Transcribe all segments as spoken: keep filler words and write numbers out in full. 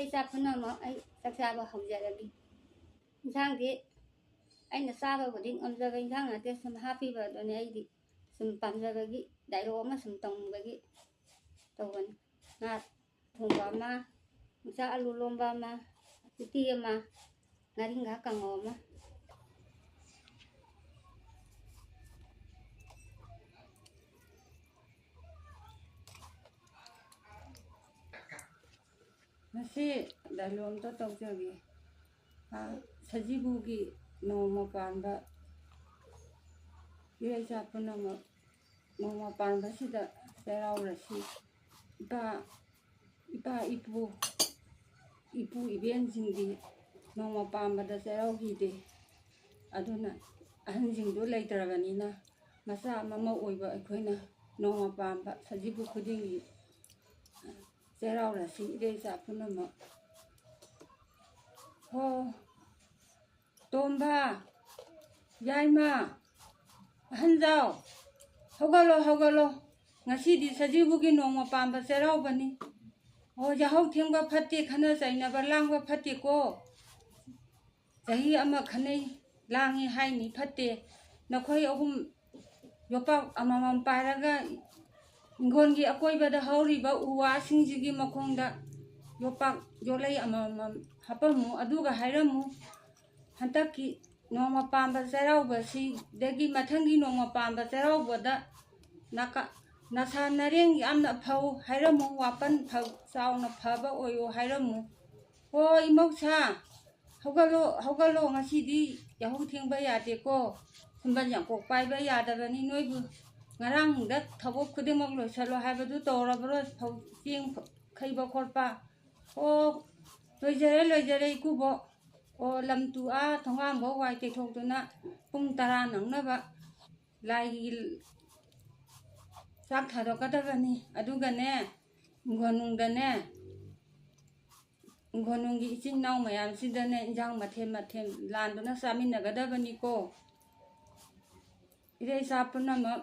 ꯏꯆꯥ ꯄꯨꯝꯅꯃꯛ, ꯑꯩ ꯆꯥꯛ ꯆꯥꯕ ꯍꯧꯖꯔꯒꯦ꯫ ꯏꯟꯁꯥꯡꯗꯤ ꯑꯩꯅ ꯆꯥꯕꯕꯨꯗꯤ ꯉꯝꯖꯕ ꯏꯟꯁꯥꯡ ꯅꯠꯇꯦ, ꯁꯨꯝ ꯍꯥꯞꯄꯤꯕ ꯑꯗꯨꯅꯦ꯫ ꯑꯩꯗꯤ ꯁꯨꯝ ꯄꯥꯝꯖꯕꯒꯤ dialogue ꯑꯃ ꯁꯨꯝ ꯇꯧꯅꯤꯡꯕꯒꯤ ꯇꯧꯕꯅꯤ꯫ ꯉꯥ ꯊꯣꯡꯕ ꯑꯃ, ꯌꯣꯡꯆꯥꯛ ꯑꯂꯨ ꯂꯣꯝꯕ ꯑꯃ, ꯎꯇꯤ ꯑꯃ, ꯉꯥꯔꯤꯡꯈꯥ ꯀꯥꯡꯉꯧ ꯑꯃ꯫ ꯉꯁꯤ dialogue ꯑꯝꯇ ꯇꯧꯖꯒꯦ꯫ ꯑ, ꯁꯖꯤꯕꯨꯒꯤ ꯅꯣꯡꯃ ꯄꯥꯟꯕ, ꯏꯔꯩꯆꯥ ꯄꯨꯝꯅꯃꯛ ꯅꯣꯡꯃ ꯄꯥꯟꯕꯁꯤꯗ ꯆꯩꯔꯥꯎꯔꯁꯤ꯫ ꯏꯄꯥ, ꯏꯄꯥ ꯏꯄꯨ, ꯏꯄꯨ ꯏꯕꯦꯟꯁꯤꯡꯗꯤ ꯅꯣꯡꯃ ꯄꯥꯟꯕꯗ ꯆꯩꯔꯥꯎꯈꯤꯗꯦ꯫ ꯑꯗꯨꯅ ꯑꯍꯟꯁꯤꯡꯗꯨ ꯂꯩꯇ꯭ꯔꯕꯅꯤꯅ ꯃꯆꯥ ꯃꯃꯧ ꯑꯣꯏꯕ ꯑꯩꯈꯣꯏꯅ ꯅꯣꯡꯃ ꯄꯥꯟꯕ ꯁꯖꯤꯕꯨ ꯈꯨꯗꯤꯡꯒꯤ ꯆꯩꯔꯥꯎꯔꯁꯤ ꯏꯔꯩꯆꯥ ꯄꯨꯝꯅꯃꯛ꯫ ꯍꯣ, ꯇꯣꯝꯕ, ꯌꯥꯏꯃ, ꯑꯍꯟꯖꯥꯎ, ꯍꯧꯒꯠꯂꯣ, ꯍꯧꯒꯠꯂꯣ꯫ ꯉꯁꯤꯗꯤ ꯁꯖꯤꯕꯨꯒꯤ ꯅꯣꯡꯃ ꯄꯥꯟꯕ ꯆꯩꯔꯥꯎꯕꯅꯤ꯫ ꯑꯣ, ꯌꯥꯍꯧ ꯊꯦꯡꯕ ꯐꯠꯇꯦ, ꯈꯠꯅ ꯆꯩꯅꯕ ꯂꯥꯡꯕ ꯐꯠꯇꯦꯀꯣ꯫ ꯆꯍꯤ ꯑꯃ ꯈꯠꯅꯩ ꯂꯥꯡꯉꯤ ꯍꯥꯏꯅꯤ, ꯐꯠꯇꯦ꯫ ꯅꯈꯣꯏ ꯑꯍꯨꯝ ꯌꯣꯄꯥꯛ ꯑꯃꯃꯝ ꯄꯥꯏꯔꯒ ꯏꯪꯈꯣꯜꯒꯤ ꯑꯀꯣꯏꯕꯗ ꯍꯧꯔꯤꯕ ꯎ ꯋꯥꯁꯤꯡꯁꯤꯒꯤ ꯃꯈꯣꯡꯗ ꯌꯣꯄꯥꯛ ꯌꯣꯠꯂꯩ ꯑꯃꯃꯝ ꯍꯥꯞꯄꯝꯃꯨ, ꯑꯗꯨꯒ ꯍꯥꯏꯔꯝꯃꯨ, ꯍꯟꯗꯛꯀꯤ ꯅꯣꯡꯃ ꯄꯥꯟꯕ ꯆꯩꯔꯥꯎꯕꯁꯤꯗꯒꯤ ꯃꯊꯪꯒꯤ ꯅꯣꯡꯃ ꯄꯥꯟꯕ ꯆꯩꯔꯥꯎꯕꯗ ꯅꯥꯀ-, ꯅꯁꯥ ꯅꯔꯦꯡ ꯌꯥꯝꯅ ꯐꯧ ꯍꯥꯏꯔꯝꯃꯨ, ꯋꯥꯄꯟ ꯐ-, ꯆꯥꯎꯅ ꯐꯕ ꯑꯣꯏꯌꯨ ꯍꯥꯏꯔꯝꯃꯨ꯫ ꯍꯣ, ꯏꯃꯧꯁꯥ, ꯍꯧꯒꯠꯂꯣ, ꯍꯧꯒꯠꯂꯣ, ꯉꯁꯤꯗꯤ ꯌꯥꯍꯧ ꯊꯦꯡꯕ ꯌꯥꯗꯦꯀꯣ꯫ ꯁꯨꯝꯕꯟ ꯌꯥꯡꯀꯣꯛ ꯄꯥꯏꯕ ꯌꯥꯗꯕꯅꯤ ꯅꯣꯏꯕꯨ꯫ ꯉꯔꯥꯡꯗ ꯊꯕꯛ ꯈꯨꯗꯤꯡꯃꯛ ꯂꯣꯏꯁꯜꯂꯣ ꯍꯥꯏꯕꯗꯨ ꯇꯧꯔꯕ꯭ꯔꯣ? ꯐꯧ ꯆꯦꯡ ꯈꯩꯕ ꯈꯣꯠꯄ꯫ ꯑꯣ, ꯂꯣꯏꯖꯔꯦ, ꯂꯣꯏꯖꯔꯦ, ꯏꯀꯨꯕꯣꯛ꯫ ꯑꯣ, ꯂꯝ ꯇꯨ ꯑꯥ ꯊꯣꯡꯒꯥꯟꯐꯧ ꯋꯥꯏ ꯇꯩꯊꯣꯛꯇꯨꯅ ꯄꯨꯡ ꯇꯔꯥ ꯅꯪꯅꯕ ꯂꯥꯏꯒꯤ ꯆꯥꯛ ꯊꯥꯗꯣꯛꯀꯗꯕꯅꯤ꯫ ꯑꯗꯨꯒꯅꯦ, ꯏꯪꯈꯣꯜꯅꯨꯡꯗꯅꯦ, ꯏꯪꯈꯣꯜꯅꯨꯡꯒꯤ ꯏꯆꯤꯟ ꯏꯅꯥꯎ ꯃꯌꯥꯝꯁꯤꯗꯅꯦ, ꯏꯟꯖꯥꯡ ꯃꯊꯦꯜ ꯃꯊꯦꯜ ꯂꯥꯟꯗꯨꯅ ꯆꯥꯃꯤꯟꯅꯒꯗꯕꯅꯤꯀꯣ꯫ ꯏꯔꯩꯆꯥ ꯄꯨꯝꯅꯃꯛ,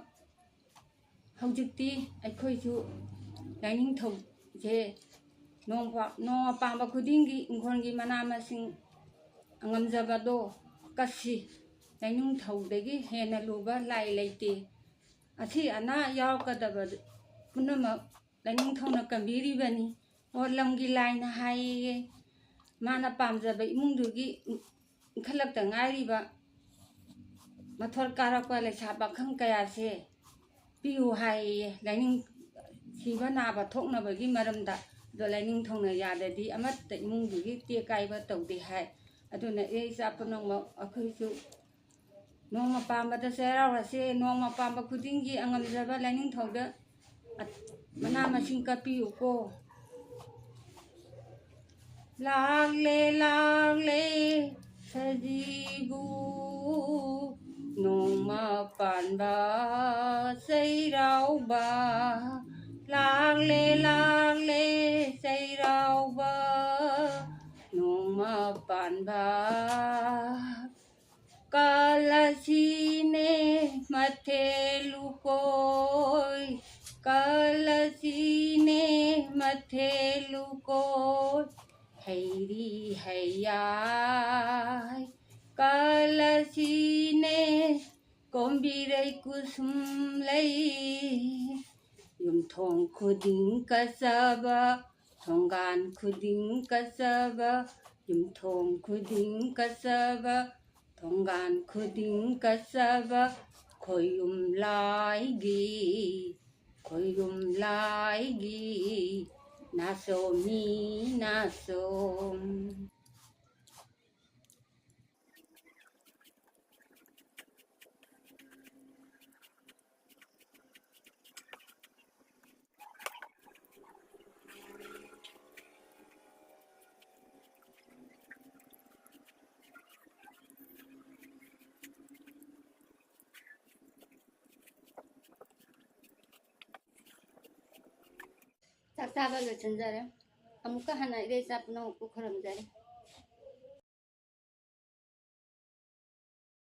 ꯍꯧꯖꯤꯛꯇꯤ ꯑꯩꯈꯣꯏꯁꯨ ꯂꯥꯏꯅꯤꯡꯊꯧꯁꯦ ꯅꯣꯡ ꯄꯥ-, ꯅꯣꯡꯃ ꯄꯥꯟꯕ ꯈꯨꯗꯤꯡꯒꯤ ꯏꯪꯈꯣꯜꯒꯤ ꯃꯅꯥ ꯃꯁꯤꯡ ꯉꯝꯖꯕꯗꯣ ꯀꯠꯁꯤ꯫ ꯂꯥꯏꯅꯤꯡꯊꯧꯗꯒꯤ ꯍꯦꯟꯅ ꯂꯨꯕ ꯂꯥꯏ ꯂꯩꯇꯦ꯫ ꯑꯁꯤ ꯑꯅꯥ ꯌꯥꯎꯔꯛꯀꯗꯕ ꯄꯨꯝꯅꯃꯛ ꯂꯥꯏꯅꯤꯡꯊꯧꯅ ꯀꯟꯕꯤꯔꯤꯕꯅꯤ꯫ ꯑꯣ, ꯂꯝꯒꯤ ꯂꯥꯏꯅ ꯍꯥꯏꯌꯦ, ꯃꯥꯅ ꯄꯥꯝꯖꯕ ꯏꯃꯨꯡꯗꯨꯒꯤ ꯏꯟꯈꯠꯂꯛꯇ ꯉꯥꯏꯔꯤꯕ ꯃꯊꯣꯜ ꯀꯥꯔꯛꯄ ꯂꯩꯁꯥ ꯄꯥꯈꯪ ꯀꯌꯥꯁꯦ ꯄꯤꯌꯨ ꯍꯥꯏꯌꯦ, ꯂꯥꯏꯅꯤꯡ ꯁꯤꯕ ꯅꯥꯕ ꯊꯣꯛꯅꯕꯒꯤ ꯃꯔꯝꯗ꯫ ꯑꯗꯣ ꯂꯥꯏꯅꯤꯡꯊꯧꯅ ꯌꯥꯗꯗꯤ ꯑꯃꯠꯇ ꯏꯃꯨꯡꯗꯨꯒꯤ ꯇꯦꯛ ꯀꯥꯏꯕ ꯇꯧꯗꯦ ꯍꯥꯏ꯫ ꯑꯗꯨꯅ ꯏꯆꯦ ꯏꯆꯥ ꯄꯨꯝꯅꯃꯛ ꯑꯩꯈꯣꯏꯁꯨ ꯅꯣꯡꯃ ꯄꯥꯟꯕꯗ ꯆꯩꯔꯥꯎꯔꯁꯦ, ꯅꯣꯡꯃ ꯄꯥꯟꯕ ꯈꯨꯗꯤꯡꯒꯤ ꯑꯉꯝꯖꯕ ꯂꯥꯏꯅꯤꯡꯊꯧꯗ ꯃꯅꯥ ꯃꯁꯤꯡ ꯀꯠꯄꯤꯌꯨꯀꯣ꯫ ꯂꯥꯛꯂꯦ, ꯂꯥꯛꯂꯦ, ꯁꯖꯤꯕꯨ, ꯅꯣꯡꯃ ꯄꯥꯟꯕ ꯆꯩꯔꯥꯎꯕ꯫ ꯂꯥꯛꯂꯦ, ꯂꯥꯛꯂꯦ, ꯆꯩꯔꯥꯎꯕ, ꯅꯣꯡꯃ ꯄꯥꯟꯕ꯫ ꯀꯂꯁꯤꯅꯦ ꯃꯊꯦꯜ ꯂꯨꯀꯣꯏ, ꯀꯂꯁꯤꯅꯦ ꯃꯊꯦꯜ ꯂꯨꯀꯣꯏ, ꯍꯩꯔꯤ ꯍꯩꯌꯥꯏ꯫ ꯀꯂꯁꯤꯅꯦ ꯀꯣꯝꯕꯤꯔꯩ ꯀꯨꯁꯨꯝ ꯂꯩ, ꯌꯨꯝꯊꯣꯡ ꯈꯨꯗꯤꯡ ꯀꯠꯆꯕ, ꯊꯣꯡꯒꯥꯟ ꯈꯨꯗꯤꯡ ꯀꯠꯆꯕ, ꯌꯨꯝꯊꯣꯡ ꯈꯨꯗꯤꯡ ꯀꯠꯆꯕ, ꯊꯣꯡꯒꯥꯟ ꯈꯨꯗꯤꯡ ꯀꯠꯆꯕ, ꯈꯣꯌꯨꯝ ꯂꯥꯏꯒꯤ, ꯈꯣꯌꯨꯝ ꯂꯥꯏꯒꯤ ꯅꯥꯆꯣꯝꯅꯤ ꯅꯥꯆꯣꯝ꯫ ꯆꯥꯛ ꯆꯥꯕ ꯂꯣꯏꯁꯤꯟꯖꯔꯦ꯫ ꯑꯃꯨꯛꯀ ꯍꯟꯅ ꯏꯔꯩ ꯏꯆꯥ ꯄꯨꯝꯅꯃꯛꯄꯨ ꯈꯨꯔꯨꯝꯖꯔꯤ꯫